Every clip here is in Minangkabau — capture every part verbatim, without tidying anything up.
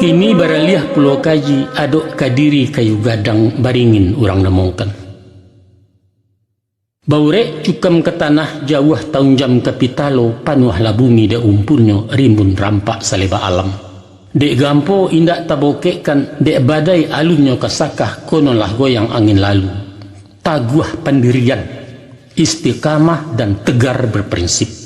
Kini baraliah pulo kaji, adok ka diri kayu gadang baringin urang namokan. Baurek cukam ka tanah, jauah taunjam ka pitalo, panuahlah bumi dek umpunnyo, rimbun rampak saleba alam. Dek gampo indak tabokekkan, dek badai alunnyo ka sakah, kononlah goyang angin lalu. Taguah pandirian, istiqamah dan tegar berprinsip.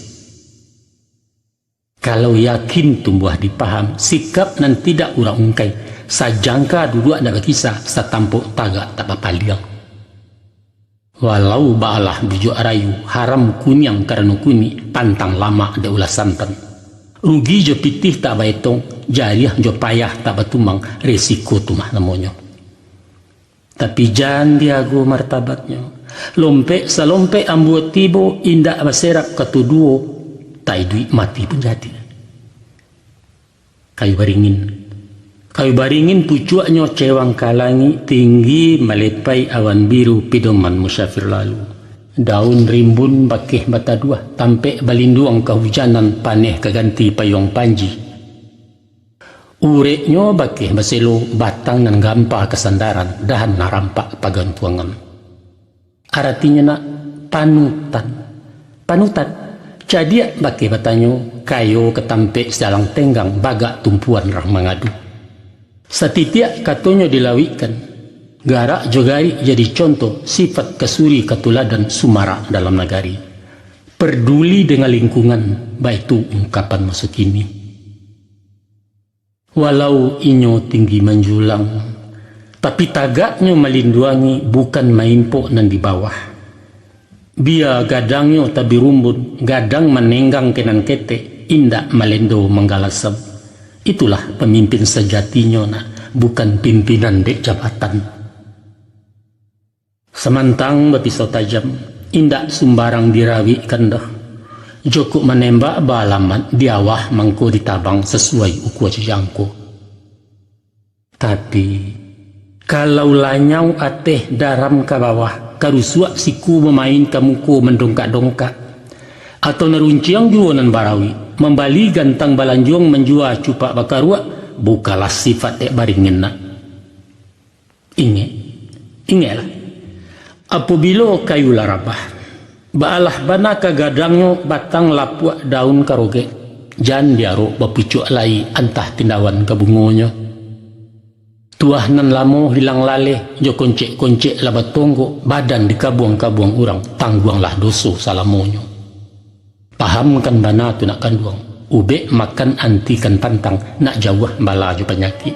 Kalau yakin tumbuah di paham, sikap nan tidak urang ungkai, sajangka duduak ndak bakisa, satampok tagak tak bapaliang. Walau baalah bujuak rayu, haram kuniang karano kunik, pantang lamak dek ulah santan. Rugi jo pitih tak baetong, jariah jo payah tak batumang, resiko tu mah namonyo. Tapi jan diago martabatnyo. Lompek salompek ambuo tibo, indak baserap katuduo, tak iduik mati pun jadi. Kayu baringin. Kayu baringin pucuaknyo cewang ka langik, tinggi malepai awan biru, pidoman musafir lalu. Daun rimbun bakeh bataduah, tampek balinduang kahujanan, paneh ka ganti payuang panji. Ureknyo bakeh baselo, batang nan gampa kasandaran, dahan nan rampak pagantuangan. Aratinyo nak panutan. Panutan, cadiak bakeh batanyo, kayo ka tampek sialang tenggang, bagak tumpuan rang mangadu. Satitiak katonyo dilawikkan, garak jo garik jadi contoh, sifat kasuri katuladan, sumarak dalam nagari. Parduli dengan lingkungan, baitu ungkapan maso kini. Walau inyo tinggi manjulang, tapi tagaknyo malinduangi, bukan maimpok nan di bawah. Bia gadangnyo tabirumbun, gadang manenggang ka nan ketek, indak malendo manggalasam. Itulah pamimpin sajatinyo nak, bukan pimpinan dek jabatan. Samantang bapisau tajam, indak sumbarang dirawikkan doh. Jokok manembak baalamat, di awah mangko ditabang, sasuai ukua jo jangko. Tapi, kalau lanyau ateh daram ka bawah, karusuak siku mamain, ka muko mandongkak-dongkak, atau nan runciang juo nan barawik, mambali gantang balanjuang, manjua cupak bakaruak, bukalah sifat dek baringin nak. Ingek, ingeklah, apobilo kayu lah rabah, baalah bana ka gadangnyo, batang lapuak daun ka rogek, jan diarok bapucuak lai, antah tindawan ka bungonyo. Tuah nan lamo hilang laleh, jo koncek-koncek lah batonggok, badan dikabuang-kabuang urang, tangguanglah doso salamonyo. Pahamkan bana tu nak kanduang, ubek makan antikan pantang, nak jauah bala jo panyakik.